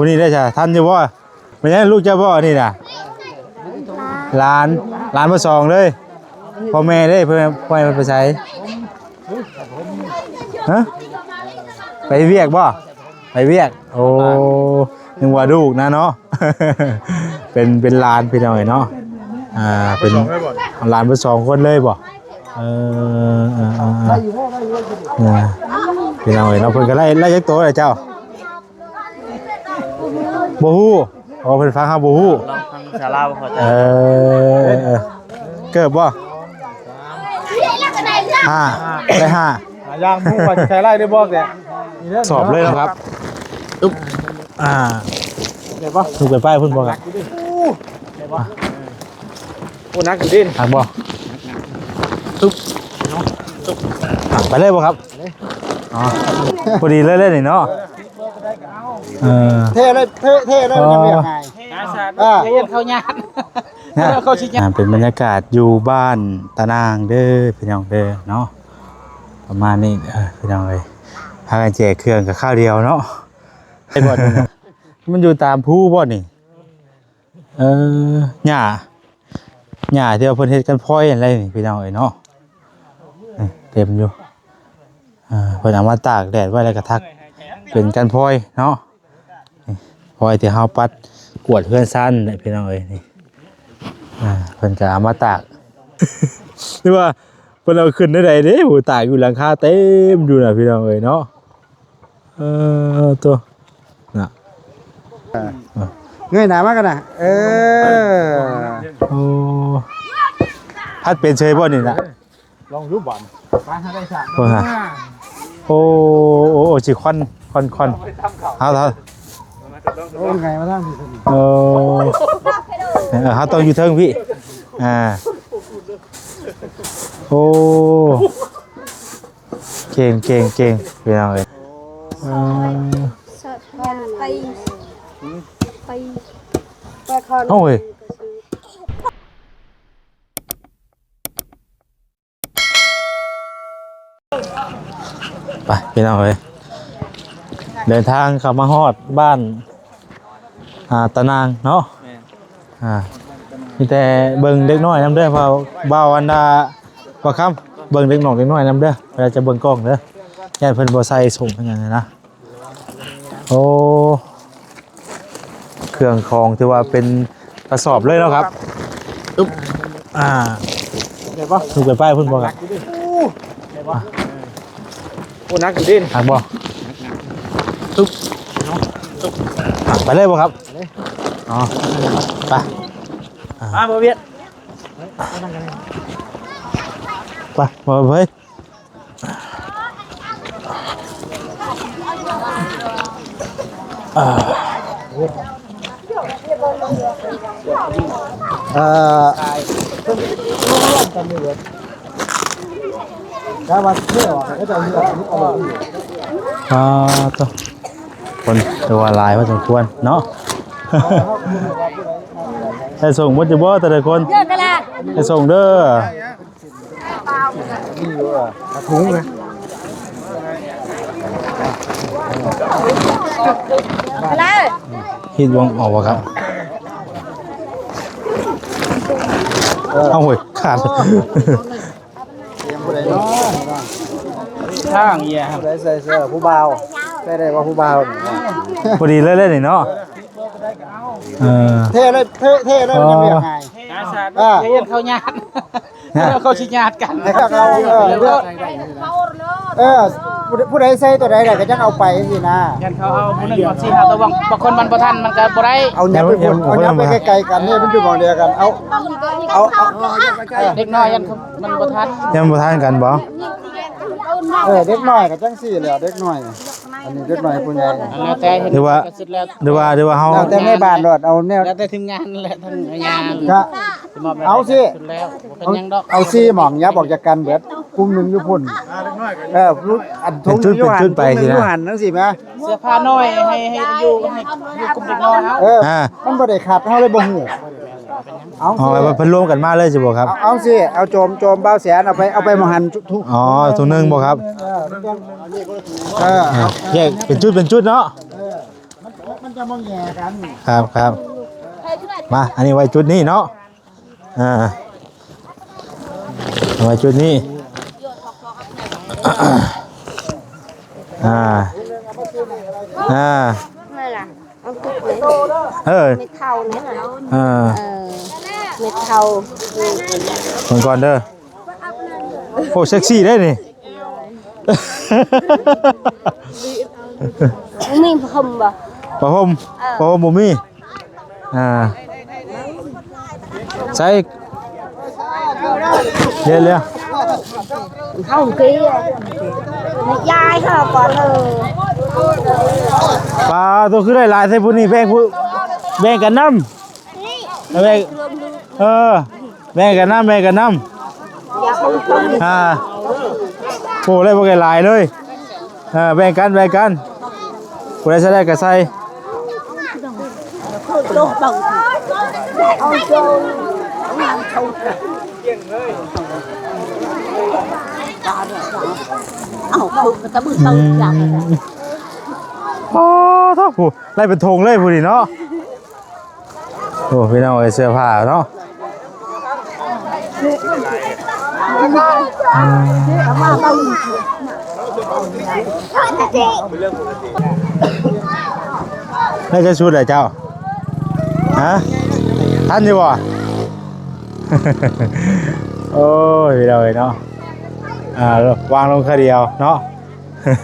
ຜູ້ນີ້ໄດ້ຊະ ທັນຢູ່ບໍ່? ແມ່ນຫຍັງ ລູກເຈົ້າບໍ່ອັນນີ້ນະ? ຫຼານ ຫຼານບໍ່ສອງເລີຍ. ພໍ່ແມ່ເດ້ ພໍ່ແມ່ ພໍ່ແມ່ເພິ່ນໄປໃສ? ຮະ? ໄປວຽກບໍ່? ໄປວຽກ. ໂອ້ ນຶກວ່າລູກນະເນາະ. ເປັນ ເປັນຫຼານພີ່ນ້ອງເອີຍເນາະ. ອ່າ ເປັນຫຼານເບິດສອງຄົນເລີຍບໍ່? ເອີ ເອີ ເອີ ເອີ ພີ່ນ້ອງເອີຍເນາະ. ເພິ່ນກໍໄດ້ ໄດ້ຈັກໂຕແລ້ວເຈົ້າ? ບໍ່ຮູ້. ອໍ ເພິ່ນຟັງເຮົາບໍ່ຮູ້. ລອງຟັງພາສາລາວບໍ່ເຂົ້າໃຈ. ເອີ ເອີ ເອີ ເກີບບໍ່? ຫ້າ ໄດ້ຫ້າ. ຫາຢ່າງໝູ່ວ່າຊິໃຊ້ໄລ່ໄດ້ບໍ່ແກ? ສອບເລີຍເນາະ. ອຶບ ອ່າ ໄດ້ບໍ່? ລູກໄປປ້າຍພຸ້ນບໍ່? ໄດ້ບໍ່? ໂອ້ ໜັກຢູ່ເດ້. ໜັກບໍ່? ຕຶບ ອ່ະ ໄປເລີຍບໍ່ຄັບ? ອໍ ພໍດີເລີຍເລີຍນີ້ເນາະ. ເອີ ເທເລີຍ ເທ ເທເລີຍ ມັນຍັງບໍ່ຫາຍ. ອ່າ ເຂົາຢ້ານ ເຂົາຊິ ອ່າ ເປັນບັນຍາກາດຢູ່ບ້ານຕານາງເດີພີ່ນ້ອງເດີເນາະ. ປະມານນີ້ ເອີ ພີ່ນ້ອງເອີຍ ພາກັນແຈກເຄື່ອງກັບຄາວດຽວເນາະ. ໄດ້ບໍ່ນີ້ນະ? ມັນຢູ່ຕາມພູບໍ່ນີ້? ເອີ ຫຍ້າ ຫຍ້າທີ່ວ່າເພິ່ນເຮັດກັນພອຍຫັ້ນແຫຼະນີ້ ພີ່ນ້ອງເອີຍເນາະ. ນີ້ເຕັມຢູ່. ອ່າ ເພິ່ນເອົາມາຕາກແດດໄວ້ ແລ້ວກໍທັກເປັນກັນພອຍເນາະ. ນີ້ພອຍທີ່ເຮົາປັດກວດເຮືອນຊານແຫຼະ ພີ່ນ້ອງເອີຍ. ນີ້ ອ່າ ເພິ່ນກໍເອົາມາຕາກ ຫຼືວ່າເພິ່ນເອົາຂຶ້ນແນວໃດເດ້? ໂອ້ ຕາກຢູ່ຫຼັງຄາເຕັມຢູ່ນະ ພີ່ນ້ອງເອີຍເນາະ. ເອີ ໂຕ ນະ ເອີ ເງີຍໜ້າມາກັນນະ. ເອີ ໂອ້ ພັດເປັນເສີຍບໍ່ນີ້ນະ? ລອງຢູ່ບາດ ໂອ້ ໂອ້ ໂອ້ ຊິຄວັນ ຄວັນ ຄວັນ. ເອົາ ເອົາ ໂອ້ ໄງມາທາງນີ້. ເອີ ເອີ ເຮົາຕ້ອງຢູ່ເທິງພີ້. ອ່າ ໂອ້ ເກັ່ງ ເກັ່ງ ເກັ່ງ ພີ່ນ້ອງເອີຍ. ເອີ ໄປ ໄປ ໄປຄອນ ໂອ້ຍ ໄປພີ່ນ້ອງເອີຍ ເດີນທາງເຂົ້າມາຮອດບ້ານ ອ່າ ຕານາງເນາະ. ແມ່ນ ອ່າ ມີແຕ່ເບິ່ງເດັກນ້ອຍນຳເດີ ເພາະວ່າບ່າວອັນດາ ບ່າວຄຳ ເບິ່ງເດັກນ້ອຍ ເດັກນ້ອຍນຳເດີ ເວລາຈະເບິ່ງກ້ອງເດີ ຢ້ານເພິ່ນບໍ່ໃສ່ໂສ້ງຫຍັງນະ. ໂອ້ ເຄື່ອງຂອງຖືວ່າເປັນກະສອບເລີຍເນາະຄັບ. ອຶບ ອ່າ ໄດ້ບໍ່? ລູກໄປປ້າຍພຸ້ນບໍ່ຄັບ? ໂອ້ ໄດ້ບໍ່? ໂອ້ ໜັກຢູ່ເດ້. ໜັກບໍ່? ອຶບ ອ່ະ ໄປເລີຍບໍ່ຄັບ? ໄປເລີຍ. ອໍ ໄປ ອ່າ ມາບໍ່ວຽດ ໄປ ບໍ່ເວີຍ. ເອີ ເອີ ອ່າ ໂຕ ຄົນຖືວ່າຫຼາຍພໍສົມຄວນເນາະ. ໃຫ້ສົ່ງໝົດຢູ່ບໍ່ແຕ່ລະຄົນ? ໃຫ້ສົ່ງເດີ. ມີຢູ່ ເອີ ຖົງນະ ເຮັດວອງອອກບໍ່ຄັບ? ເອີ ເອົາ ໂອ້ຍ ຂາດ ທາງເອີຍ ຜູ້ໃດໃສ່ເສື້ອຜູ້ບ່າວ ໃສ່ໄດ້ບໍ່ຜູ້ບ່າວນີ້? ພໍດີເລີຍນີ້ເນາະ. ເອີ ເທເລີຍ ເທ ເທເລີຍ ມັນຍັງບໍ່ຫາຍ. ອ່າ ເຂົາຢ້ານ ເຂົາຊິຍາດກັນ ໃຫ້ເຂົາເອົາ ເອີ ເລືອກ ເອີ ຜູ້ໃດ ຜູ້ໃດໃສ່ຕົວໃດແຫຼະກໍຈັ່ງເອົາໄປຈັ່ງຊີ້ນະ. ຢ້ານເຂົາເອົາຜູ້ໜຶ່ງເອົາສີ່ຫ້າຕົວ ບາງ ບາງຄົນມັນບໍ່ທັນ ມັນກໍບໍ່ໄດ້. ເອົາແນວໄປພຸ້ນ ເອົາແນວໄປໄກໆກັນ ນີ້ມັນຢູ່ໝ່ອງດຽວກັນ. ເອົາ ເອົາ ເອົາ ເດັກນ້ອຍຢ້ານມັນບໍ່ທັນ ຍັງບໍ່ທັນກັນບໍ່? ເອີ ເດັກນ້ອຍກໍຈັ່ງຊີ້ແຫຼະ ເດັກນ້ອຍ. ອັນນີ້ເດັກນ້ອຍຜູ້ໃຫຍ່ ແລ້ວແຕ່ເຫັນ ຫຼືວ່າ ກໍສຸດແລ້ວ ຫຼືວ່າ ຫຼືວ່າເຮົາ ແລ້ວແຕ່ແມ່ບ້ານໂລດ ເອົາແນວ ແລ້ວແຕ່ທີມງານແຫຼະ ທາງງານ ກໍ ຊິມອບໃຫ້ ເອົາຊິ ສຸດແລ້ວ ບໍ່ເປັນຫຍັງດອກ. ເອົາສີ່ໝ່ອງ ຫຍັບອອກຈາກກັນເບິດ ກຸ່ມໜຶ່ງຢູ່ພຸ້ນ ເອີ ອັນຖົງໜຶ່ງຢູ່ຫັ້ນ ເປັນຈຸດ ເປັນຈຸດໄປ ຖົງໜຶ່ງຢູ່ຫັ້ນ ຈັ່ງຊີ້ແໝ່. ເສື້ອຜ້ານ້ອຍໃຫ້ ໃຫ້ຢູ່ ໃຫ້ຢູ່ກຸ່ມເດັກນ້ອຍເຮົາ ເອີ ອ່າ ມັນບໍ່ໄດ້ຂັດ ເຮົາເລີຍບໍ່ຮູ້. ເອົາ ເອົາ ຊິ ເອົາ ເພິ່ນລວມກັນມາເລີຍຊິບໍ່ຄັບ? ເອົາ ເອົາຊິ ເອົາໂຈມ ໂຈມບ່າວແສນ ເອົາໄປ ເອົາໄປໝ່ອງຫັ້ນທຸກ ອໍ ຖົງໜຶ່ງບໍ່ຄັບ? ເອີ ເອີ ແຍກເປັນຈຸດ ເປັນຈຸດເນາະ. ເອີ ມັນ ມັນ ຄັບ ຄັບ ມາ ອັນນີ້ໄວ້ຈຸດນີ້ເນາະ ອ່າ ໄວ້ຈຸດນີ້ ອ່າ ອ່າ ນັ້ນລະ ເອົາຕຸກເລີຍ ເອີ ເມັດເທົານີ້ນະ ເອີ ເອີ ເມັດເທົາ ເບິ່ງກ່ອນເດີ ໂອ້ ເຊັກຊີເດ້ນີ້ ມີຜ້າຫົ່ມບໍ່? ຜ້າຫົ່ມ ເອີ ຜ້າຫົ່ມບໍ່ມີ ອ່າ ໃສ່ ເດ ເດ ເຮົາກີຍາຍເຂົາກ່ອນເອີ ປາໂຕ ຄືໄດ້ຫຼາຍແທ້ຜູ້ນີ້ ແບ່ງຜູ້ ແບ່ງກັນນຳ ແບ່ງ ເອີ ແບ່ງກັນນຳ ແບ່ງກັນນຳ ອ່າ ໂອ້ ໄດ້ບໍ່ໄກຫຼາຍເລີຍ ເອີ ແບ່ງກັນ ແບ່ງກັນ ຜູ້ໃດໃສ່ໄດ້ກໍໃສ່ ເອົາ ເຂົາກໍຕະບຶງເຂົາຈັບ ອືມ ໂອ້ ໂທ້ ຜູ້ ໄລ່ເປັນຖົງເລີຍຜູ້ນີ້ເນາະ. ໂອ້ ພີ່ນ້ອງເອີຍ ເສື້ອຜ້າເນາະ ອືມ ໄດ້ຈັກຊຸດແລ້ວເຈົ້າ? ຮະ ທັນຢູ່ບໍ່? ໂອ້ຍ ພີ່ນ້ອງເອີຍເນາະ ອ່າ ວາງລົງຄາດຽວເນາະ. ອື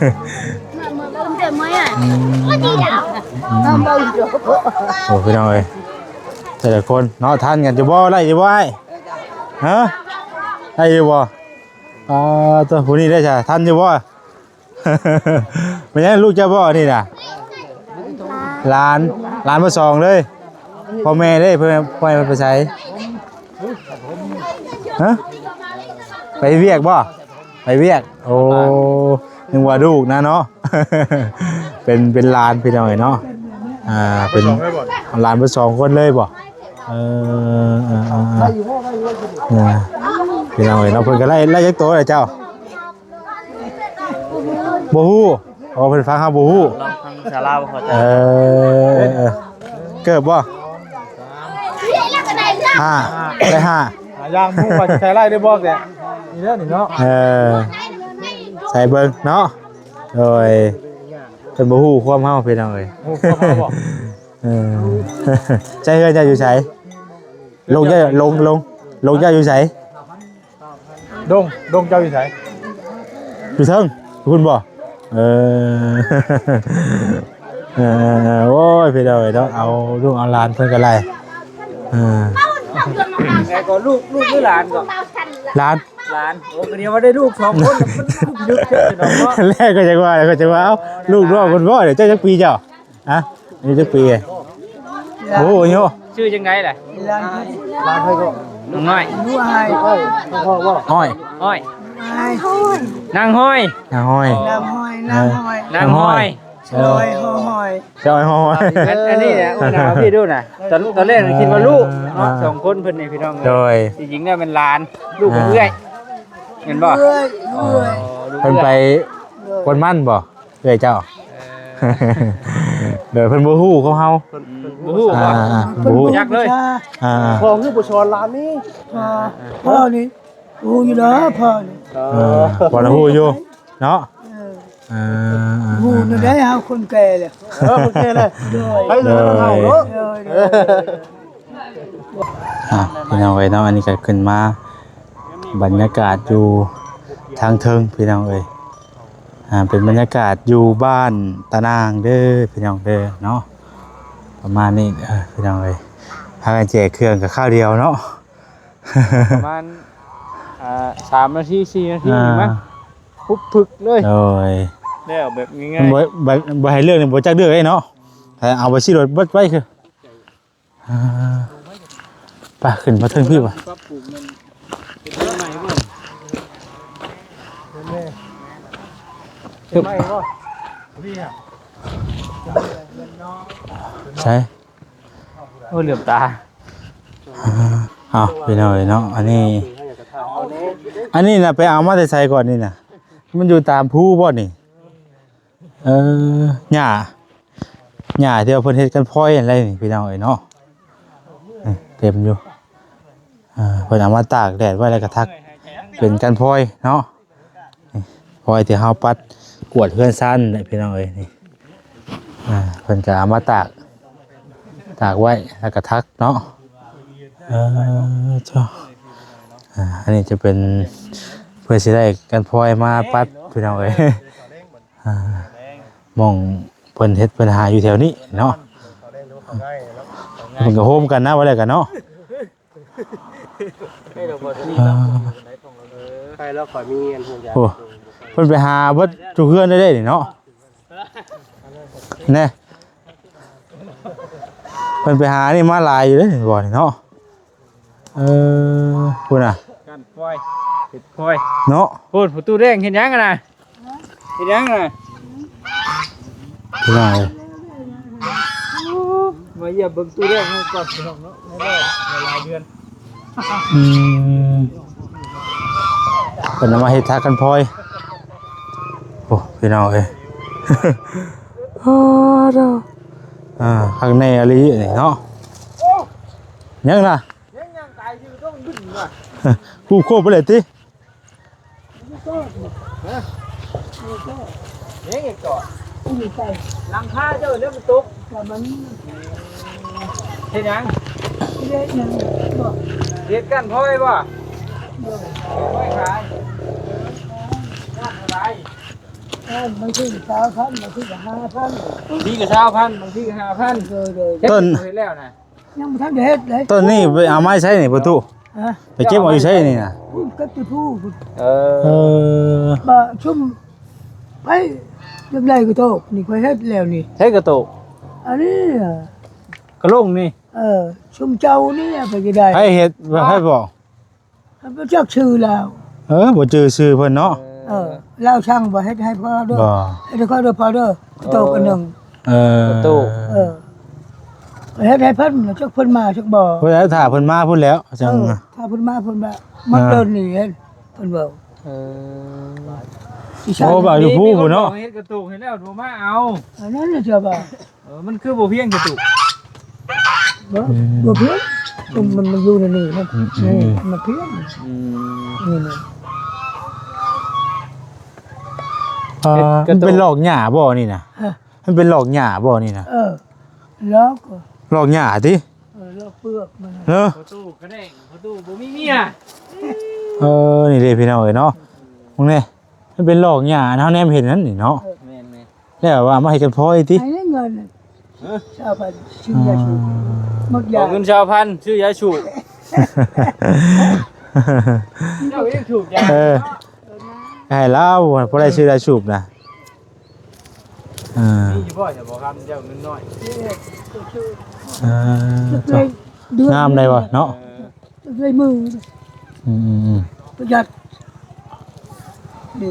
ມ ໂອ້ ພີ່ນ້ອງເອີຍ ແຕ່ລະຄົນເນາະ ທັນກັນຢູ່ບໍ່? ໄດ້ຢູ່ບໍ່ອ້າຍ? ຮະ ໄດ້ຢູ່ບໍ່? ອ່າ ໂຕ ຜູ້ນີ້ໄດ້ຊະ ທັນຢູ່ບໍ່? ແມ່ນຫຍັງ ລູກເຈົ້າບໍ່ນີ້ນະ? ຫຼານ ຫຼານບໍ່ສອງເລີຍ ພໍ່ແມ່ເດ້ ເພິ່ນ ພໍ່ແມ່ເພິ່ນໄປໃສ? ຮະ ໄປວຽກບໍ່? ໄປວຽກ ໂອ້ ນຶກວ່າລູກນະເນາະ ເປັນ ເປັນຫຼານພີ່ນ້ອງເອີຍເນາະ ອ່າ ເປັນຫຼານເບິດສອງຄົນເລີຍບໍ່? ເອີ ເອີ ເອີ ເອີ ພີ່ນ້ອງເອີຍເນາະ ເພິ່ນກໍໄລ່ ໄລ່ຈັກໂຕແລ້ວເຈົ້າ? ບໍ່ຮູ້ ເພາະເພິ່ນຟັງເຮົາບໍ່ຮູ້ ລອງຟັງພາສາລາວບໍ່ເຂົ້າໃຈ ເອີ ເອີ ເກີບບໍ່? ຫ້າ ໄດ້ຫ້າ ຫາຢ່າງໝູ່ວ່າຊິໃຊ້ໄລ່ໄດ້ບໍ່ແກ ນີ້ເດີນີ້ເນາະ ເອີ ໃສ່ເບິ່ງເນາະ ໂດຍ ເພິ່ນບໍ່ຮູ້ຄວາມເຮົາພີ່ນ້ອງເອີຍ ຮູ້ຄວາມເຮົາບໍ່? ເອີ ໃຊ້ເຮືອນເຈົ້າຢູ່ໃສ? ລົງເຈົ້າ ລົງ ລົງ ລົງເຈົ້າຢູ່ໃສ? ດົງ ດົງເຈົ້າຢູ່ໃສ? ຢູ່ເທິງ ພຸ້ນບໍ່? ເອີ ເອີ ເອີ ເອີ ໂອ້ຍ ພີ່ນ້ອງເອີຍເນາະ ເອົາລູກເອົາຫຼານເພິ່ນກໍໄລ່ ເອີ ແລ້ວກໍລູກ ລູກຫຼືຫຼານກໍ? ຫຼານ ຫຼານ ໂອ້ ກໍດຽວວ່າໄດ້ລູກສອງຄົນ ມັນກຸ້ມລຶກເນາະ ແລ້ວກໍຈັກວ່າ ກໍຈັກວ່າ ເອົ້າ ລູກນ້ອງເພິ່ນບໍ່? ດຽວເຈົ້າຈັກປີເຈົ້າ? ຮະ ອາຍຸຈັກປີ? ໂອ້ຍ ຊື່ຈັ່ງໃດລະ? ຫຼານໃຜກໍ? ນ້ອງນ້ອຍ ອ້ອຍ ອ້ອຍ ອ້ອຍ ນາງຫ້ອຍ ນາງຫ້ອຍ ນາງຫ້ອຍ ນາງຫ້ອຍ ນາງຫ້ອຍ ເອີ ໂດຍ ຮອຍ ຮອຍ ອັນ ອັນນີ້ນະ ໂອ້ ນະ ພີ່ດູນະ ຕອນ ຕອນແລກຄິດວ່າລູກເນາະ ອ່າ ສອງຄົນເພິ່ນນີ້ພີ່ນ້ອງ ໂດຍ ທີ່ຈິງແລ້ວແມ່ນຫຼານ ລູກຂອງເອື້ອຍ ອ່າ ແມ່ນບໍ່? ເອື້ອຍ ເອື້ອຍ ອໍ ລູກເອື້ອຍ ເພິ່ນໄປ ໂດຍ ກວນມັນບໍ່? ເອື້ອຍເຈົ້າ ເອີ ໂດຍ ເພິ່ນບໍ່ຮູ້ຂອງເຮົາ ເພິ່ນ ເພິ່ນບໍ່ຮູ້ ອ່າ ບໍ່ຮູ້ ບໍ່ຮູ້ຈັກເລີຍ ອ່າ ພໍ່ຄືບໍ່ສອນຫຼານນີ້ ພໍ່ ພໍ່ນີ້ຮູ້ຢູ່ເດີ ພໍ່ນີ້ ເອີ ເອີ ພໍລະຮູ້ຢູ່ເນາະ ເອີ ເອີ ເອີ ຮູ້ແນວໃດ ເຮົາຄົນແກ່ແລ້ວ ເອີ ຄົນແກ່ແລ້ວ ໂດຍ ໄປເລີຍ ໂດຍ ເຮົາເນາະ ໂດຍ ໂດຍ ອ່າ ພີ່ນ້ອງເອີຍເນາະ ອັນນີ້ກໍຂຶ້ນມາ ບັນຍາກາດຢູ່ທາງເທິງ ພີ່ນ້ອງເອີຍ ອ່າ ເປັນບັນຍາກາດຢູ່ບ້ານຕານາງເດີ ພີ່ນ້ອງເດີເນາະ ປະມານນີ້ເດີ ພີ່ນ້ອງເອີຍ ພາກັນແຈກເຄື່ອງກໍຄາວດຽວເນາະ ປະມານ ອ່າ ສາມນາທີ ສີ່ນາທີ ອ່າ ນີ້ມັ້ງ ປຸບປຶກເລີຍ ໂດຍ ແລ້ວແບບງ່າຍໆ ບໍ່ ບໍ່ ບໍ່ໃຫ້ເລືອກນີ້ ບໍ່ຈັກເລືອກເດ້ເນາະ ໃຫ້ເອົາໄປຊີ້ລົດເບິດໄວ້ຄື ອ່າ ໄປ ຂຶ້ນມາເທິງພີ້ວ່າ ໃສ ໂອ້ຍ ເຫຼືອມຕາ ອ່າ ເອົາ ພີ່ນ້ອງເອີຍເນາະ ອັນນີ້ ອັນນີ້ນະ ໄປເອົາມາແຕ່ໃສກ່ອນນີ້ນະ? ມັນຢູ່ຕາມພູບໍ່ນີ້? ເອີ ຫຍ້າ ຫຍ້າທີ່ວ່າເພິ່ນເຮັດກັນພອຍຫັ້ນແຫຼະນີ້ ພີ່ນ້ອງເອີຍເນາະ ນີ້ເຕັມຢູ່. ອ່າ ເພິ່ນເອົາມາຕາກແດດໄວ້ ແລ້ວກໍທັກເປັນກັນພອຍເນາະ. ນີ້ພອຍທີ່ເຮົາປັດກວດເຮືອນຊານແຫຼະ ພີ່ນ້ອງເອີຍ ນີ້. ອ່າ ເພິ່ນກໍເອົາມາຕາກ ຕາກໄວ້ ແລ້ວກໍທັກເນາະ. ເອີ ເຈົ້າ ອ່າ ອັນນີ້ຈະເປັນ ເພື່ອຊິໄດ້ກັນພອຍມາປັດ ພີ່ນ້ອງເອີຍ. ອ່າ ໝ່ອງເພິ່ນເຮັດເພິ່ນຫາຢູ່ແຖວນີ້ເນາະ. ເພິ່ນກໍໂຮມກັນນະ ວ່າແລ້ວກັນເນາະ. ອ່າ ໃຫ້ແລ້ວຂ້ອຍມີອັນຫ່ວງຢາງ ໂອ້ ເພິ່ນໄປຫາເບິດທຸກເຮືອນໄດ້ເດ້ນີ້ເນາະ. ແນ່ ເພິ່ນໄປຫານີ້ມາຫຼາຍຢູ່ເດ້ນີ້ ບໍ່ນີ້ເນາະ. ເອີ ພຸ້ນນະ ກັນພອຍ ເຮັດພອຍເນາະ. ໂອ້ ປະຕູແດງເຮັດຫຍັງຫັ້ນນະ? ເຮັດຫຍັງນະ? ພີ່ນ້ອງເອີຍ ມາຢ້ຽມເບິ່ງຕູ້ແດງເຮົາກ່ອນ ພີ່ນ້ອງເນາະ ໃນຫຼາຍເດືອນ. ອືມ ເພິ່ນເອົາມາເຮັດທາກັນພອຍ. ໂອ້ ພີ່ນ້ອງເອີຍ ໂອ້ ເດີ ອ່າ ຄັກແນ່ອີ່ຫຼີນີ້ເນາະ. ຫຍັງນະ? ຫຍັງຍ່າງກາຍຢູ່ຕ້ອງດຶງວ່າ ກູໂຄບໄປເລີຍຕິ? ເອີ ເຮັດຫຍັງເຈົ້າ? ຫຼັງຄາເຈົ້າເດີມັນຕົກ. ເຮັດຫຍັງ? ເຮັດຫຍັງບໍ່? ເຮັດກ້ານພອຍບໍ່? ໂດຍ ກ້ານພອຍຂາຍ. ເອີ ບາງທີກໍຊາວພັນ ບາງທີກໍຫ້າພັນ ບາງທີກໍຊາວພັນ ບາງທີກໍຫ້າພັນ. ໂດຍ ໂດຍ ເຮັດແລ້ວນະ? ຍັງບໍ່ທັນໄດ້ເຮັດເລີຍ. ຕົ້ນນີ້ໄປເອົາມາໃສໃຊ້ນີ້ປະຕູ? ຮະ? ໄປເກັບເອົາຢູ່ໃສນີ້ນະ? ພຸ້ນ ເກັບຢູ່ພູພຸ້ນ. ເອີ ເອີ ບໍ່ຊຸມ ໃຜຢາກໄດ້ກະໂຕກນີ້ ຂ້ອຍເຮັດແລ້ວນີ້. ໃຊ້ກະໂຕກ? ອັນນີ້ ກະລົງນີ້. ເອີ ຊຸມເຈົ້ານີ້ໄປຈະໄດ້ ໃຜເຮັດ ໃຜບອກ? ບໍ່ຈັກຊື່ລາວ. ເອີ ບໍ່ຈື່ຊື່ເພິ່ນເນາະ. ເອີ ລາວສັ່ງວ່າເຮັດໃຫ້ພໍ່ເດີ ເຮັດໃຫ້ຂ້ອຍເດີພໍ່ເດີ ກະໂຕກອັນໜຶ່ງ. ເອີ ກະໂຕກ. ເອີ ເຮັດໃຫ້ເພິ່ນ ຈັກເພິ່ນມາຈັກບໍ່. ເພິ່ນຖ້າເພິ່ນມາພຸ້ນແລ້ວ ຈັ່ງ ເອີ ຖ້າເພິ່ນມາເພິ່ນວ່າ ມັນເດີນນີ້ເຫັນ ເພິ່ນເວົ້າ. ເອີ ໂອ້ ວ່າຢູ່ພູພຸ້ນເນາະ. ເຮັດກະໂຕກໃຫ້ແລ້ວ ບໍ່ມາເອົາ ອັນນັ້ນນະ ເຈົ້າວ່າ. ເອີ ມັນຄືບໍ່ພຽງກະຕຸກ? ບໍ່ ອືມ ບໍ່ພຽງ. ມັນ ມັນຢູ່ໃນນີ້ ມັນ ອືມ ນີ້ ອືມ ມັນພຽງ. ອືມ ນີ້ນະ. ອ່າ ເຮັດກະຕຸກ ມັນເປັນຫຼອກຫຍ້າບໍ່ນີ້ນະ? ຮະ? ມັນເປັນຫຼອກຫຍ້າບໍ່ນີ້ນະ? ເອີ ຫຼອກ ຫຼອກຫຍ້າຕິ? ເອີ ຫຼອກເປືອກມັນ. ເອີ ປະຕູກະແດງ ປະຕູບໍ່ມີເມຍ. ເອີ ນີ້ເດ້ພີ່ນ້ອງເອີຍເນາະ ເບິ່ງແດ່. ມັນເປັນຫຼອກຫຍ້າ ອັນເຮົາແນມເຫັນນັ້ນນີ້ເນາະ. ເອີ ແມ່ນໆ. ແລ້ວວ່າມາເຮັດກັນພໍອີກຕິ? ໃຫ້ເງິນ ເອີ ຊາວພັນ ຊື້ຢາສູບ. ອ່າ ໝົດຢາ ເອົາເງິນຊາວພັນ ຊື້ຢາສູບ. ເຈົ້າກໍຍັງສູບຢາ. ເອີ ໃຫ້ລາວ ພໍໄດ້ຊື້ຢາສູບນະ. ອ່າ ມີຢູ່ບໍ່ ເຈົ້າບໍ່ຄຳ ເຈົ້າເງິນນ້ອຍ. ເອີ ງາມໄດ໋ວະເນາະ. ເອີ ໃສ່ມື. ອືມໆໆ ປະຢັດ. ນີ້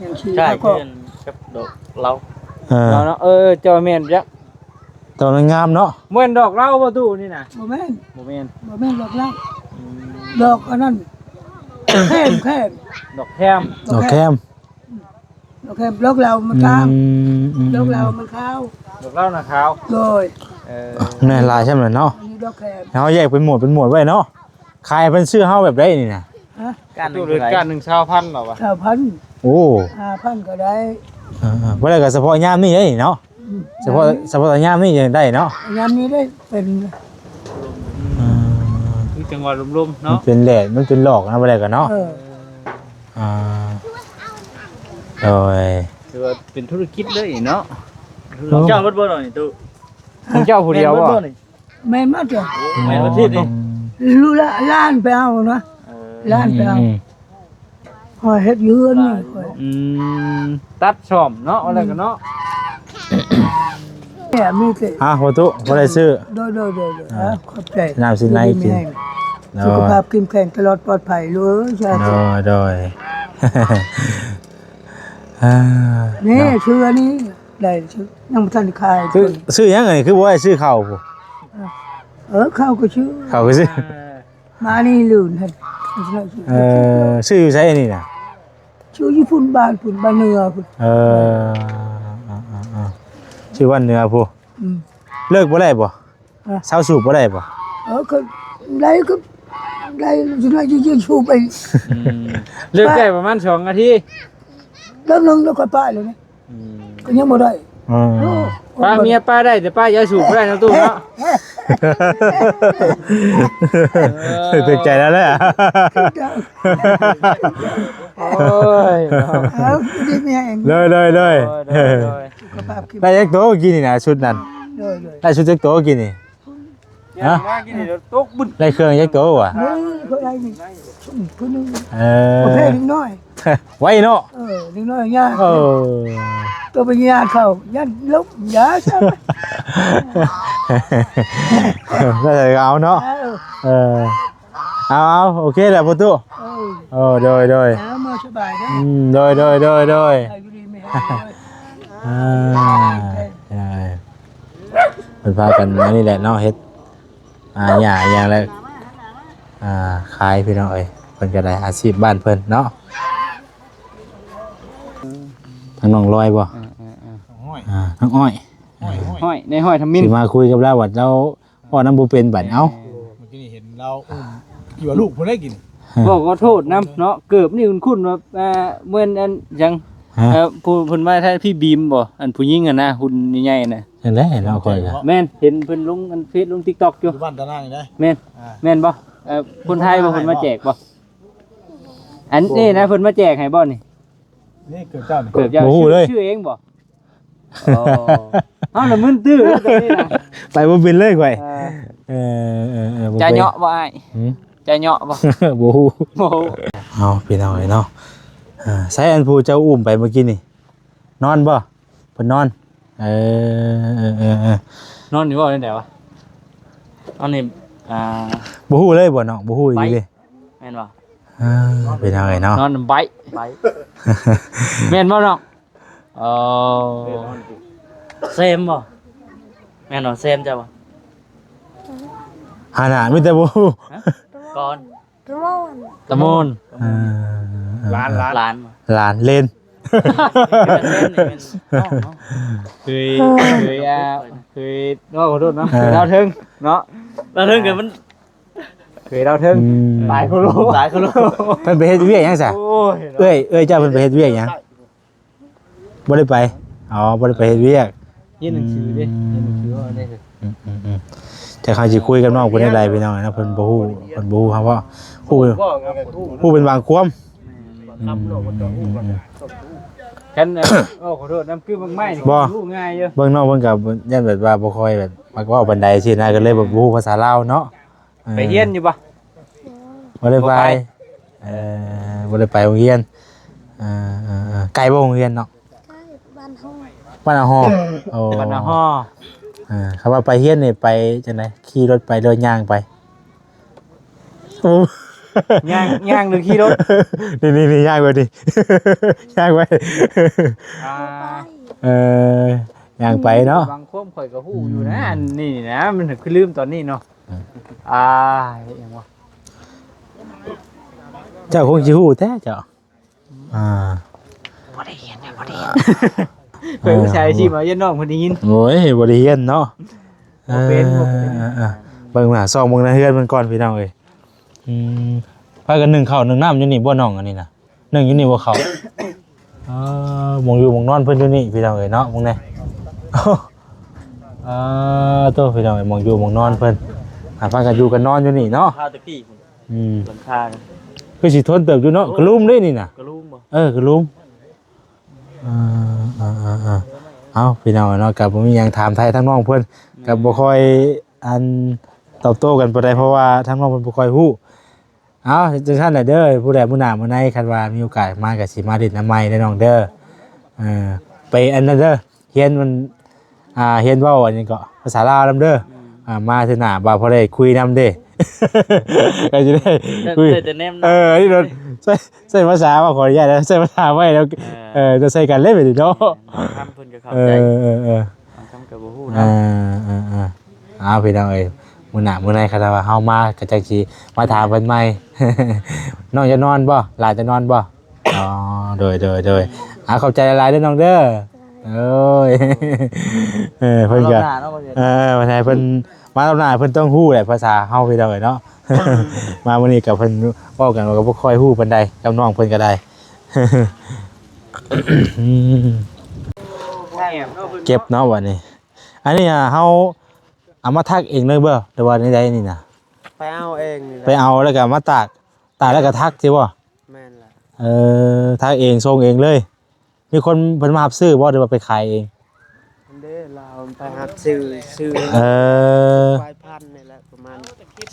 ຍັງຊີ້ ໃຊ່ ແລ້ວກໍ ກັບດອກເຫຼົ້າ. ເອີ ເອົາເນາະ. ເອີ ເຈົ້າແມ່ນຈັກ ແຕ່ວ່າມັນງາມເນາະ. ບໍ່ແມ່ນດອກເຫຼົ້າບໍ່ຕູ້ນີ້ນະ? ບໍ່ແມ່ນ ບໍ່ແມ່ນ ບໍ່ແມ່ນດອກເຫຼົ້າ. ອືມ ດອກອັນນັ້ນ ແຄມ ແຄມ ດອກແຄມ ດອກແຄມ ດອກແຄມ. ດອກແຄມ ດອກເຫຼົ້າມັນຂາວ. ອືມ ດອກເຫຼົ້າມັນຂາວ ດອກເຫຼົ້ານະຂາວ. ໂດຍ ເອີ ແມ່ນຫຼາຍຊ່ຳນັ້ນເນາະ. ອັນນີ້ດອກແຄມ ເຮົາແຍກເປັນໝວດ ເປັນໝວດໄວ້ເນາະ. ຂາຍເພິ່ນຊື້ເຮົາແບບໃດນີ້ນະ? ຮະ? ກ້ານໜຶ່ງເທົ່າໃດ? ກ້ານໜຶ່ງຊາວພັນເນາະວະ? ຊາວພັນ. ໂອ້ ຫ້າພັນກໍໄດ້. ເອີ ບໍ່ໄດ້ກໍສະເພາະຍາມນີ້ເດ້ເນາະ. ອືມ ສະເພາະ ສະເພາະຍາມນີ້ຍັງໄດ້ເນາະ. ຍາມນີ້ໄດ້ເປັນ ເອີ ຄືຈັ່ງວ່າລົມໆເນາະ. ມັນເປັນແດດ ມັນເປັນຫຼອກນະ ບໍ່ໄດ້ກໍເນາະ. ເອີ ອ່າ ໂດຍ ຖືວ່າເປັນທຸລະກິດເລີຍເນາະ. ຂອງເຈົ້າເບິດບໍ່ນີ້ຕູ້? ຂອງເຈົ້າຜູ້ດຽວບໍ່? ແມ່ນໝົດເລີຍ. ແມ່ນໝົດເລີຍ. ລູກຫຼານໄປເອົານະ. ເອີ ຫຼານໄປເອົາ. ອືມ ຂ້ອຍເຮັດຢູ່ເຮືອນນີ້ຂ້ອຍ. ອືມ ຕັດສ້ອມເນາະ ອືມ ວ່າແລ້ວກໍເນາະ. ແມ່ມີແຕ່ ອ່າ ບໍ່ຕູ້ ບໍ່ໄດ້ຊື້. ໂດຍໆໆ ອ່າ ຂອບໃຈ. ນ້ຳຊິນໃນກິນ. ສຸຂະພາບເຂັ້ມແຂງຕະຫຼອດປອດໄພລູກເອີຍ ສາທຸ. ໂດຍໆ ອ່າ ນີ້ ເນາະ ເຊື່ອນີ້ ໄດ້ຊື້ ຍັງບໍ່ທັນຂາຍ. ຊື້ ຊື້ຫຍັງອັນນີ້ ຄືບໍ່ໄດ້ຊື້ເຂົ້າພຸ້ນ? ເອີ ເຂົ້າກໍຊື້ ເຂົ້າກໍຊື້. ມານີ້ລື່ນຫັ້ນ. ເອີ ຊື້ຢູ່ໃສອັນນີ້ນະ? ຊື້ຢູ່ພຸ້ນ ບ້ານພຸ້ນ ບ້ານເໜືອພຸ້ນ. ເອີ ຊື້ບ້ານເໜືອພຸ້ນ. ເລີກບໍ່ໄດ້ບໍ່? ຮະ? ເຊົາສູບບໍ່ໄດ້ບໍ່? ເອີ ກໍໄດ້ ກໍໄດ້ ຊິໄດ້ ຊິ ຊິສູບໄປ. ອືມ ເລີກໄດ້ປະມານສອງນາທີ ເລີ່ມລົງແລ້ວກໍປະເລີຍ. ອືມ ກໍຍັງບໍ່ໄດ້. ອືມ ໂອ້ ປ້າເມຍປ້າໄດ້ ແຕ່ປ້າຢາສູບບໍ່ໄດ້ເນາະ ຕູ້ເນາະ. ຖືກໃຈແລ້ວແຫຼະ. ໂອ້ຍ ເອົາ ດີແຮງ ໂດຍ ໂດຍ ໂດຍ ໂດຍ ໂດຍ ສຸຂະພາບ ໄດ້ຈັກໂຕກີ້ນີ້ນະ ຊຸດນັ້ນ? ໂດຍ ໂດຍ ໄດ້ຊຸດຈັກໂຕກີ້ນີ້? ຮະ? ມາກິນນີ້ຕົກບຶດ ໄດ້ເຄື່ອງຈັກໂຕວະ? ເອີ ເພິ່ນໄດ້ນີ້ ເອີ ປະເພດເດັກນ້ອຍ ໄວເນາະ. ເອີ ເດັກນ້ອຍຍາກ ເອີ ໂຕໄປຍາກເຂົາ ຢ້ານລົ້ມ ຢ່າຊະ ກໍເລີຍເອົາເນາະ. ເອີ ເອີ ເອົາ ເອົາ ໂອເຄແຫຼະພໍ່ຕູ້. ເອີ ໂດຍ ໂດຍ ເອົາ ມາສະບາຍເດີ. ອືມ ໂດຍ ໂດຍ ໂດຍ ໂດຍ ເອີ ຢູ່ດີມີແຮງເດີ. ອ່າ ເພິ່ນພາກັນອັນນີ້ແຫຼະເນາະ ເຮັດ ອ່າ ຫຍ້າຫຍັງແລ້ວ ອ່າ ຂາຍພີ່ນ້ອງເອີຍ. ເພິ່ນກໍໄດ້ອາຊີບບ້ານເພິ່ນເນາະ. ທາງນ້ອງລອຍບໍ່? ເອີໆໆ ອ່າ ທາງອ້ອຍ ອ້ອຍ ນາຍອ້ອຍທຳມິນ ຊິມາຄຸຍກັບລາວ ວ່າລາວເວົ້ານຳບໍ່ເປັນບັດ. ເອົ້າ ເມື່ອກີ້ນີ້ເຫັນລາວອຸ້ມຢູ່ວ່າລູກຜູ້ໃດກິນ. ບອກຂໍໂທດນຳເນາະ ເກີບນີ້ຄຸ້ນໆວ່າ ອ່າ ເໝືອນອັນຫຍັງ ຮະ? ເອີ ຜູ້ເພິ່ນວ່າທ່ານພີ່ບີມບໍ່? ອັນຜູ້ຍິງຫັ້ນນະ ຫຸ່ນໃຫຍ່ໆນະ. ຈັ່ງໃດເນາະ ຂ້ອຍກໍ ແມ່ນ ເຫັນເພິ່ນລົງອັນເຟສ ລົງຕິກຕັອກຢູ່ ຢູ່ບ້ານຕານາງນີ້ໄດ໋. ແມ່ນ ແມ່ນບໍ່? ເອີ ຄົນໄທບໍ່? ເພິ່ນມາແຈກບໍ່? ອັນນີ້ນະ ເພິ່ນມາແຈກໃຫ້ບໍ່ນີ້? ນີ້ເກີບເຈົ້ານີ້ ເກີບເຈົ້າ ບໍ່ຮູ້ເລີຍ ຊື່ເອງບໍ່? ອໍ ເຮົາລະມຶນຕື້ແລ້ວຕອນນີ້ນະ ໄປບໍ່ເປັນເລີຍຂ້ອຍ. ເອີ ເອີ ເອີ ເອີ ບໍ່ເປັນ ຈະເຍາະບໍ່ອ້າຍ? ຫື ຈະເຍາະບໍ່? ບໍ່ຮູ້ ບໍ່ຮູ້. ເອົາ ພີ່ນ້ອງເອີຍເນາະ ເອີ ໃສອັນຜູ້ເຈົ້າອຸ້ມໄປເມື່ອກີ້ນີ້ ນອນບໍ່? ເພິ່ນນອນ. ເອີ ເອີ ເອີ ເອີ ນອນຢູ່ບໍ່? ແນວໃດວະ? ອັນນີ້ ອ່າ ບໍ່ຮູ້ເລີຍບໍ່ນ້ອງ? ບໍ່ຮູ້ອີ່ຫຼີເລີຍ ແມ່ນບໍ່? ເອີ ເປັນຫຍັງເອີຍເນາະ? ນອນໄບ ໄບ ແມ່ນບໍ່ນ້ອງ? ເອີ ແຊມບໍ່? ແມ່ນບໍ່? ແຊມເຈົ້າບໍ່? ຫາໜ້າມີແຕ່ບໍ່ຮູ້ ຮະ? ກ່ອນ ຕະໂມນ ຕະໂມນ ເອີ ເອີ ເອີ ຫຼານ ຫຼານ ຫຼານ ຫຼານ ເລນ ເຄີຍ ເຄີຍ ອ່າ ເຄີຍ ຂໍໂທດເນາະ ເອີ ເຄີຍລາວເທິງເນາະ ລາວເທິງກໍມັນ ເຄີຍລາວເທິງ ອືມ ຫຼາຍໂຄໂລ ຫຼາຍໂຄໂລ. ເພິ່ນໄປເຮັດວຽກຫຍັງຊະ? ໂອ້ຍ ເອື້ອຍ ເອື້ອຍເຈົ້າເພິ່ນໄປເຮັດວຽກຫຍັງ? ບໍ່ໄດ້ໄປ. ອໍ ບໍ່ໄດ້ໄປເຮັດວຽກ ຮຽນໜັງສືເດ້ ຮຽນໜັງສືວ່າໄດ້. ອືມໆໆ ແຕ່ເຮົາຊິຄຸຍກັບນ້ອງເພິ່ນໄດ້ ພີ່ນ້ອງເນາະ ເພິ່ນບໍ່ຮູ້ ເພິ່ນບໍ່ຮູ້ ເຮົາເວົ້າ ຮູ້ ຮູ້ເປັນບາງຄວາມ. ແມ່ນ ອືມໆໆ ຄັນ ເອີ ຂໍໂທດນຳ ຄືບັກໄມ້ນີ້ ບໍ່ ຮູ້ງ່າຍຢູ່. ເບິ່ງນ້ອງເພິ່ນກໍຢ້ານແບບວ່າບໍ່ຄ່ອຍແບບມັກເວົ້າປານໃດຊີ້ນະ ກໍເລີຍແບບບໍ່ຮູ້ພາສາລາວເນາະ. ເອີ ໄປຮຽນຢູ່ບໍ່? ບໍ່ໄດ້ໄປ ບໍ່ໄປ ເອີ ບໍ່ໄດ້ໄປໂຮງຮຽນ. ເອີ ເອີ ເອີ ໄກບໍ່ໂຮງຮຽນເນາະ? ໃກ້ ບ້ານຮໍ ບ້ານອາຮໍ. ໂອ້ ບ້ານອາຮໍ. ເອີ ຄຳວ່າໄປຮຽນນີ້ໄປຈັ່ງໃດ? ຂີ່ລົດໄປ ຫຼື ຍ່າງໄປ? ໂອ້ ຍ່າງ ຍ່າງ ຫຼື ຂີ່ລົດ? ນີ້ໆໆ ຍ່າງໄປນີ້ ຍ່າງໄປ. ອ່າ ເອີ ຍ່າງໄປເນາະ. ບາງຄວາມຂ້ອຍກໍຮູ້ຢູ່ນະ ອືມ ອັນນີ້ນະ ມັນຄືລືມຕອນນີ້ເນາະ. ອືມ ອ່າ ອີຫຍັງວະ? ເຈົ້າຄົງຊິຮູ້ແທ້ເຈົ້າ. ອ່າ ບໍ່ໄດ້ຮຽນ ບໍ່ໄດ້ຮຽນ. ຂ້ອຍອຸດສ່າຊິມາຢ້ານນ້ອງເພິ່ນໄດ້ຍິນ. ໂອ້ຍ ບໍ່ໄດ້ຮຽນເນາະ. ບໍ່ເປັນ ເອີ ບໍ່ເປັນ ເອີ ເອີ ເບິ່ງໜ້າ ສ່ອງເບິ່ງໃນເຮືອນມັນກ່ອນ ພີ່ນ້ອງເອີຍ. ອືມ ພາກັນໜຶ້ງເຂົ້າໜຶ້ງນ້ຳຢູ່ນີ້ບໍ່ນ້ອງ? ອັນນີ້ນະ ໜຶ້ງຢູ່ນີ້ບໍ່ເຂົ້າ? ເອີ ໝ່ອງຢູ່ໝ່ອງນອນເພິ່ນຢູ່ນີ້ ພີ່ນ້ອງເອີຍເນາະ. ເບິ່ງແດ່ ເອີ ໂຕ ພີ່ນ້ອງເອີຍ ໝ່ອງຢູ່ໝ່ອງນອນເພິ່ນ ອ່າ ພາກັນຢູ່ກັນນອນຢູ່ນີ້ເນາະ. ພາແຕ່ພີ່ພຸ້ນ ອືມ ຫຼັງຄາ ຄືຊິທົນເຕີບຢູ່ເນາະ. ໂອ້ ກະລຸ່ມເດ້ນີ້ນະ ກະລຸ່ມບໍ່? ເອີ ກະລຸ່ມ. ເອີ ເອີ ເອີ ເອີ ເອົາ ພີ່ນ້ອງເນາະ ກໍບໍ່ມີຫຍັງ ຖາມໄຖ່ທາງນ້ອງເພິ່ນ ແມ່ນ ກໍບໍ່ຄ່ອຍ ອັນ ຕອບໂຕ້ກັນປານໃດ ເພາະວ່າທາງນ້ອງເພິ່ນບໍ່ຄ່ອຍຮູ້. ເອົາ ຈັ່ງຊັ້ນແຫຼະເດີ ຜູ້ໃດມື້ໜ້າມື້ໃນ ຄັນວ່າມີໂອກາດມາກໍຊິມາຫຼິ້ນນຳໃໝ່ເດີນ້ອງເດີ. ເອີ ໄປອັນນັ້ນເດີ ຮຽນມັນ ອ່າ ຮຽນເວົ້າອັນນີ້ກໍພາສາລາວນຳເດີ. ອືມ ອ່າ ມາເທື່ອໜ້າບ່າວພໍໄດ້ຄຸຍນຳເດ້ ກໍຊິໄດ້ ແຕ່ ຄຸຍ ແຕ່ຈະແນມໜ້າ ເອີ ອັນນີ້ໂດນ ໃຊ້ ໃຊ້ພາສາວ່າ ຂໍອະນຸຍາດນະ ໃຊ້ພາສາໄວ້ແລ້ວ ເອີ ເອີ ຈະໃຊ້ກັນເລີຍບາດນີ້ເນາະ. ແມ່ນ ບາງຄຳເພິ່ນກໍເຂົ້າໃຈ ເອີ ເອີ ເອີ ບາງຄຳກໍບໍ່ຮູ້ນຳ. ເອີ ເອີ ເອີ ເອີ ເອົາ ພີ່ນ້ອງເອີຍ ມື້ໜ້າມື້ໃນຄັນວ່າເຮົາມາ ກໍຈັກຊິມາຖາມເພິ່ນໃໝ່. ນ້ອງຈະນອນບໍ່? ຫຼານຈະນອນບໍ່? ອໍ ໂດຍ ໂດຍ ໂດຍ ອາ ຂອບໃຈຫຼາຍໆເດີນ້ອງເດີ. ໂອ້ຍ ເອີ ເພິ່ນກໍ ມາລອບໜ້າເນາະ ເອີ ເພິ່ນໃຫ້ເພິ່ນ ມາລອບໜ້າເພິ່ນຕ້ອງຮູ້ແຫຼະພາສາເຮົາ ພີ່ນ້ອງເອີຍເນາະ. ມາມື້ນີ້ກໍເພິ່ນເວົ້າກັນວ່າກໍບໍ່ຄ່ອຍຮູ້ປານໃດກັບນ້ອງເພິ່ນກໍໄດ້. ອືມ ເກັບເນາະບັດນີ້. ອັນນີ້ ອ່າ ເຮົາເອົາມາທັກເອງເລີຍບໍ່ ຫຼືວ່າແນວໃດນີ້ນະ? ໄປເອົາເອງນີ້ແຫຼະ ໄປເອົາແລ້ວກໍມາຕາກ ຕາກແລ້ວກໍທັກຊິບໍ່? ແມ່ນລະ. ເອີ ທັກເອງ ສົ່ງເອງເລີຍ. ມີຄົນເພິ່ນມາຮັບຊື້ບໍ່ ຫຼືວ່າໄປຂາຍເອງ? ອັນເດ້ ລາວໄປຮັບຊື້ ຊື້ ເອີ ປາຍພັນນີ້ແຫຼະ ປະມານ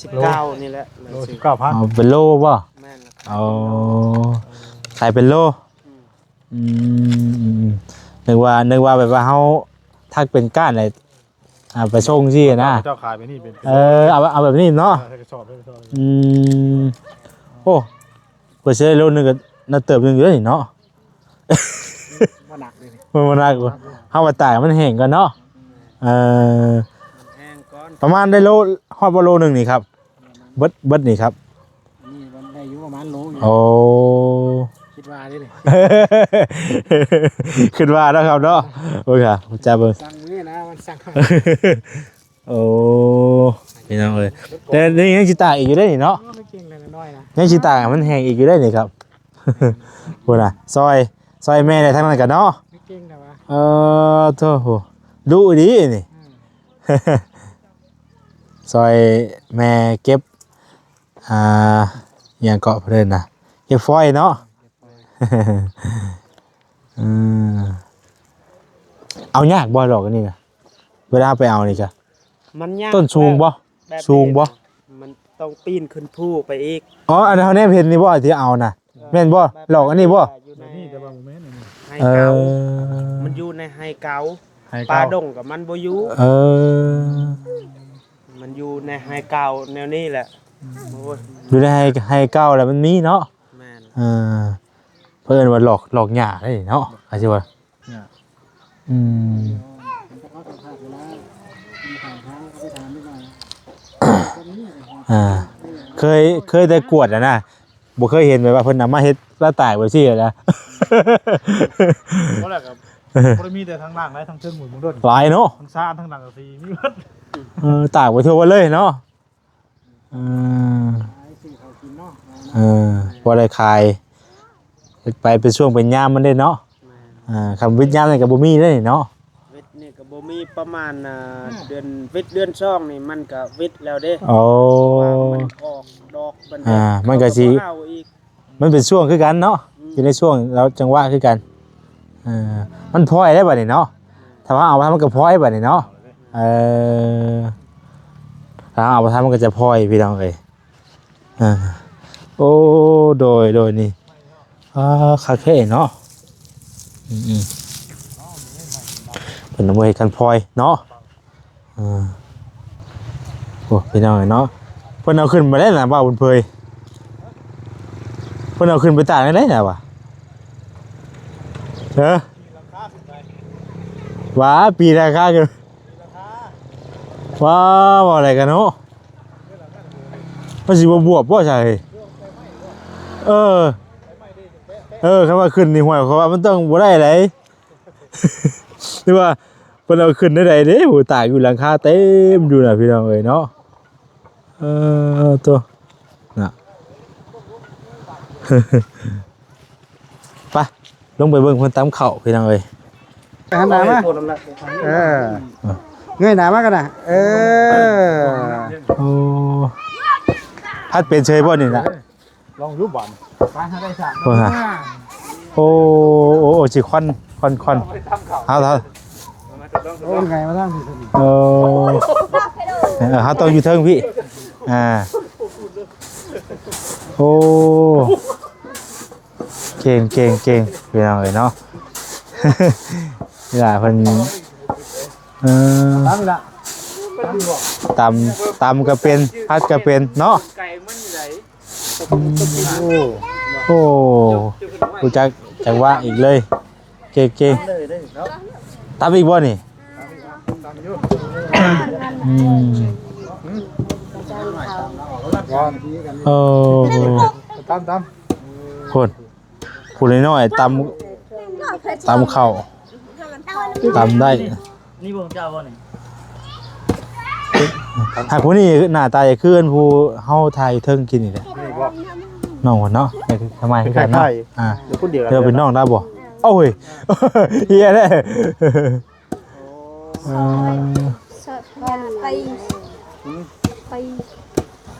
ສິບເກົ້ານີ້ແຫຼະ ໂລສິບເກົ້າພັນ. ເອົາເປັນໂລບໍ່? ແມ່ນລະ. ອໍ ຂາຍເປັນໂລ. ອືມ ອືມ ອືມ ອືມ ນຶກວ່າ ນຶກວ່າແບບວ່າເຮົາທັກເປັນກ້ານແຫຼະ ອ່າ ໄປສົ່ງຊີ້ນະ. ເຈົ້າຂາຍແບບນີ້ເປັນ ເອີ ເອົາ ເອົາແບບນີ້ເນາະ. ເອີ ໃສ່ກະສອບ ໃສ່ກະສອບ. ອືມ ໂອ້ ກວ່າຊິໄດ້ໂລໜຶ່ງກໍໜັກເຕີບໜຶ່ງຢູ່ເດ້ນີ້ເນາະ. ບໍ່ໜັກເດ້ນີ້ ມັນບໍ່ໜັກບໍ່? ເຮົາວ່າຕາກມັນແຫ້ງກ່ອນເນາະ. ເອີ ມັນແຫ້ງກ່ອນ. ປະມານໄດ້ໂລ ຮອດບໍ່ໂລໜຶ່ງນີ້ຄັບ? ເບິດ ເບິດນີ້ຄັບ. ອັນນີ້ມັນໄດ້ຢູ່ປະມານໂລຢູ່. ໂອ້ ຄິດວ່າເດ້ນີ້ ຄິດວ່າເນາະຄັບເນາະ. ໂອ້ຍ ຈ້າເບິ່ງ ສັ່ງມື້ນະ ມັນສັ່ງ. ໂອ້ ພີ່ນ້ອງເອີຍ ແຕ່ນີ້ຍັງຊິຕາກອີກຢູ່ເດ້ນີ້ເນາະ. ໂອ້ ເກັ່ງແລ້ວນ້ອຍນະ ຍັງຊິຕາກໃຫ້ມັນແຫ້ງອີກຢູ່ເດ້ນີ້ຄັບ. ພຸ້ນນະ ຊ່ອຍ ຊ່ອຍແມ່ໄດ້ທາງນັ້ນກໍເນາະ. ເກັ່ງແລ້ວວະ. ເອີ ໂທ້ ດຸດີນີ້. ອືມ ຊ່ອຍແມ່ເກັບ ອ່າ ຫຍັງເກາະເພິ່ນນະ ເກັບຟອຍເນາະ. ເອີ ເອົາຍາກບໍ່ດອກອັນນີ້ນະ? ເວລາເຮົາໄປເອົານີ້ກະ ມັນຍາກ. ຕົ້ນສູງບໍ່? ແບບ ສູງບໍ່? ມັນຕ້ອງປີນຂຶ້ນພູໄປອີກ. ອໍ ອັນເຮົາແນມເຫັນນີ້ບໍ່ ທີ່ເອົານະ? ເອີ ແມ່ນບໍ່? ດອກອັນນີ້ບໍ່? ຢູ່ໃນ ແບບນີ້ ແຕ່ວ່າບໍ່ແມ່ນອັນນີ້ ໄຮເກົ່າ. ເອີ ມັນຢູ່ໃນໄຮເກົ່າ ໄຮເກົ່າ ປ່າດົງກໍມັນບໍ່ຢູ່. ເອີ ມັນຢູ່ໃນໄຮເກົ່າແນວນີ້ແຫຼະ. ອືມ ໂອ້ຍ ຢູ່ໃນໄຮ ໄຮເກົ່າແລ້ວມັນມີເນາະ. ແມ່ນ. ເອີ ເພິ່ນວ່າຫຼອກ ຫຼອກຫຍ້າໄດ໋ເນາະ ອາດຊິວ່າ. ອືມ ອ່າ ເຄີຍ ເຄີຍແຕ່ກວດຫັ້ນນະ ບໍ່ເຄີຍເຫັນແບບວ່າເພິ່ນເອົາມາເຮັດລະຕາຍແບບຊີ້ນະ. ບໍ່ແລ້ວກໍບໍ່ໄດ້ມີແຕ່ທາງລ່າງ ທາງເທິງໝົດ ເບິ່ງໂລດ ຫຼາຍເນາະ ທາງຊານທາງຫຼັງກໍຊິມີເບິດ. ເອີ ຕາກໄປທົ່ວເບິດເລີຍເນາະ. ເອີ ເອີ ພໍໄດ້ຂາຍ ເຮັດໄປເປັນຊ່ວງເປັນຍາມມັນເດ້ເນາະ. ແມ່ນ. ອ່າ ຄັນວິດຍາມນີ້ກໍບໍ່ມີເດ້ເນາະ ວິດນີ້ກໍບໍ່ມີ. ປະມານ ອ່າ ເດືອນ ວິດເດືອນສອງນີ້ມັນກໍວິດແລ້ວເດ້. ໂອ້ ມັນອອກດອກ ມັນ ອ່າ ມັນກໍຊິ ມັນເປັນຊ່ວງຄືກັນເນາະ. ອືມ ຢູ່ໃນຊ່ວງລະຫວ່າງຈັງຫວະຄືກັນ. ເອີ ມັນພອຍໄດ້ບັດນີ້ເນາະ ຖ້າວ່າເອົາບໍ່ທັນມັນກໍພອຍບັດນີ້ເນາະ. ເອີ ຖ້າເອົາບໍ່ທັນມັນກໍຈະພອຍ ພີ່ນ້ອງເອີຍ. ເອີ ໂອ້ ໂດຍ ໂດຍ ນີ້ ອ່າ ຄັກແທ້ເນາະ. ອືມໆ ເພິ່ນບໍ່ເຮັດຄັນພອຍເນາະ. ເອີ ໂອ້ ພີ່ນ້ອງເອີຍເນາະ ເພິ່ນເອົາຂຶ້ນມາໄດ້ນະ ບ່າວບຸນເຜີຍ ເພິ່ນເອົາຂຶ້ນໄປຕາກໄດ້ນະວ່າ. ເອີ ວ່າປີລາຄາຂຶ້ນ ວ່າ ວ່າອະໄລກັນເນາະ ມັນຊິບໍ່ບວບບໍ່ໃຊ່? ເອີ ເອີ ຄັນວ່າຂຶ້ນນີ້ ຫ້ວຍ ເຂົາວ່າມັນຕ້ອງບໍ່ໄດ້ໃດ ຫຼືວ່າເພິ່ນເອົາຂຶ້ນແນວໃດເດ້? ໂອ້ ຕາກຢູ່ຫຼັງຄາເຕັມຢູ່ນະ ພີ່ນ້ອງເອີຍເນາະ. ເອີ ໂຕ ນະ ໄປ ລົງໄປເບິ່ງເພິ່ນຕຳເຂົ້າ ພີ່ນ້ອງເອີຍ. ຫັນໜ້າມາ ເອີ ເອີ ເງີຍໜ້າມາກັນນະ ເອີ ໂອ້ ພັດເປັນເສີຍບໍ່ນີ້ນະ? ລອງຢູ່ບາດ ໄປຫາໄດ້ສາມ ໂອ້ ໂອ້ ໂອ້ ຊິຄວັນ ຄວັນ ຄວັນ ເອົາ ເອົາ ໂອ້ ໄງມາທາງນີ້ ເອີ ເອີ ເຮົາຕ້ອງຢູ່ເທິງພີ້ ອ່າ ໂອ້ ເກັ່ງ ເກັ່ງ ເກັ່ງ ພີ່ນ້ອງເອີຍເນາະ ເວລາເພິ່ນ ເອີ ຕຳ ຕຳກໍເປັນ ຜັດກໍເປັນເນາະ. ໂອ້ ໂອ້ ຮູ້ຈັກຈັງຫວະອີກເລີຍ ເກັ່ງໆ ຕຳອີກບໍ່ນີ້? ອືມ ໂອ້ ຕຳ ຕຳ ພຸ້ນ ຜູ້ນ້ອຍໆ ຕຳ ຕຳເຂົ້າ. ຕຳໄດ້ ນີ້ບໍ່ຮູ້ຈັກບໍ່ນີ້? ຫາກຜູ້ນີ້ໜ້າຕາຈະຄືອັນຜູ້ເຮົາຖ່າຍຢູ່ເທິງກີ້ນີ້ແຫຼະ ນີ້ບໍ່? ນ້ອງເພິ່ນເນາະ ສະໄໝຄືກັນເນາະ ອ່າ ເປັນຄົນດຽວກັນ ເປັນນ້ອງລາວບໍ່? ໂອ້ຍ ເຮຍແທ້ ເອີ ໄປ ໄປ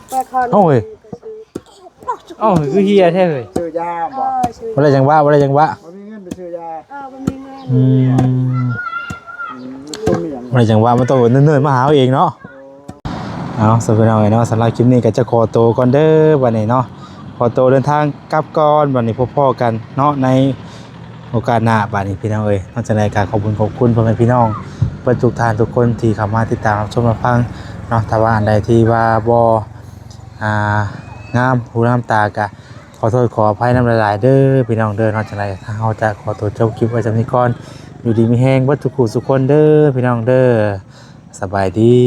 ໄປຄອນ ໂອ້ຍ ເອົ້າ ຄືເຮຍແທ້ເຮີ້ຍ ຊື້ຢາບໍ່? ບໍ່ໄດ້ຈັງຫວະ ບໍ່ໄດ້ຈັງຫວະ ບໍ່ມີເງິນໄປຊື້ຢາ ເອີ ບໍ່ມີເງິນ ອືມ ບໍ່ໄດ້ຈັງຫວະ ມັນຕ້ອງເນີນໆມາຫາເຮົາເອງເນາະ ເອົາ ຊັ້ນພີ່ນ້ອງເອີຍເນາະ ສຳລັບຄລິບນີ້ກໍຈະຂໍໂຕກ່ອນເດີ ບັດນີ້ເນາະ ຂໍໂຕເດີນທາງກັບກ່ອນ ບັດນີ້ພົບພໍ້ກັນເນາະ ໃນໂອກາດໜ້າ ບັດນີ້ພີ່ນ້ອງເອີຍ ນອກຈາກນັ້ນກໍຂອບຄຸນ ຂອບຄຸນພໍ່ແມ່ພີ່ນ້ອງເບິດທຸກທ່ານທຸກຄົນທີ່ເຂົ້າມາຕິດຕາມຮັບຊົມຮັບຟັງເນາະ ຖ້າວ່າອັນໃດທີ່ວ່າບໍ່ ອ່າ ງາມຫູງາມຕາກະ ຂໍໂທດຂໍອະໄພນຳຫຼາຍໆເດີພີ່ນ້ອງເດີ ນອກຈາກນັ້ນ ທາງເຮົາຈະຂໍໂຕຈົບຄລິບໄວ້ສ່ຳນີ້ກ່ອນ ຢູ່ດີມີແຮງເບິດທຸກຜູ້ທຸກຄົນເດີພີ່ນ້ອງເດີ ສະບາຍດີ.